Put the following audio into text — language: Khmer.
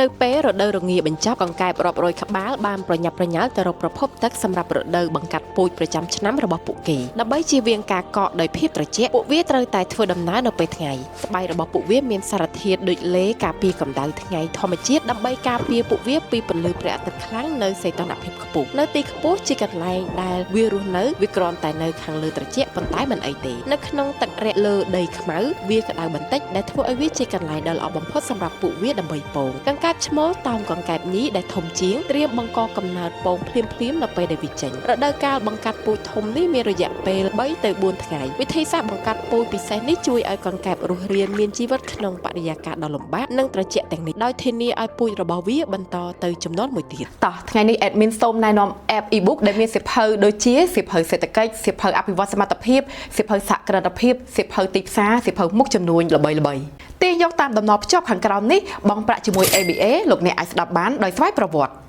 នៅពេលរដូវរងាបញ្ចប់កង្កែបរាប់រយក្បាលបានប្រញាប់ប្រញាល់ទៅរកប្រភពទឹកសម្រាប់រដូវបង្កាត់ពូជប្រចាំឆ្នាំរបស់ពួកគេដើម្បីជៀសវាងការកកដោយភាពត្រជាក់ពួកវាត្រូវតែធ្វើដំណើរនៅពេលថ្ងៃស្បែករបស់ពួកវាមានសារធាតុដូចឡេការពារកម្ដៅថ្ងៃធម្មជាតិដើម្បីការពារពួកវាពីពន្លឺព្រះអាទិត្យខ្លាំងនៅសីតុណ្ហភាពខ្ពស់នៅទីខ្ពស់ជាកន្លែងដែលវារស់នៅវាគ្រាន់តែនៅខាងលើត្រជាក់ប៉ុន្តែមិនអីទេនៅក្នុងទឹករាក់លើដីខ្មៅវាក្តៅបន្តិចដែលធ្វើឲ្យវាជាកន្លែងដ៏ល្អបំផុតសម្រាប់ពួកវាដើម្បីពងកង្កែបឈ្មោលតោមកង្កែបញីដែលធំជាងត្រៀមបង្កកំណើតពងភ្លាមៗនៅពេលដែលវាចេញរដូវកាលបង្កាត់ពូជធំនេះមានរយៈពេល3ទៅ4ថ្ងៃវិធីសាស្ត្របង្កាត់ពូជពិសេសនេះជួយឲ្យកង្កែបរស់រានមានជីវិតក្នុងបរិយាកាសដ៏លំបាកនិងត្រជាក់ទាំងនេះដោយធានាឲ្យពូជរបស់វាបន្តទៅជំនាន់មួយទៀតតោះថ្ងៃនេះ admin សូមណែនាំ app ebook ដែលមានសៀវភៅដូចជាសៀវភៅសេដ្ឋកិច្ចសៀវភៅអភិវឌ្ឍសមត្ថភាពសៀវភៅសហគ្រិនភាពសៀវភៅទីផ្សារសៀវភៅមុខជំនួញល្បីៗទាញយកតាមតំណភ្ជាប់ខាងក្រោមនេះបង់ប្រាក់ជាមួយ ABA លោកអ្នកអាចស្ដាប់បានដោយស្វ័យប្រវត្តិ។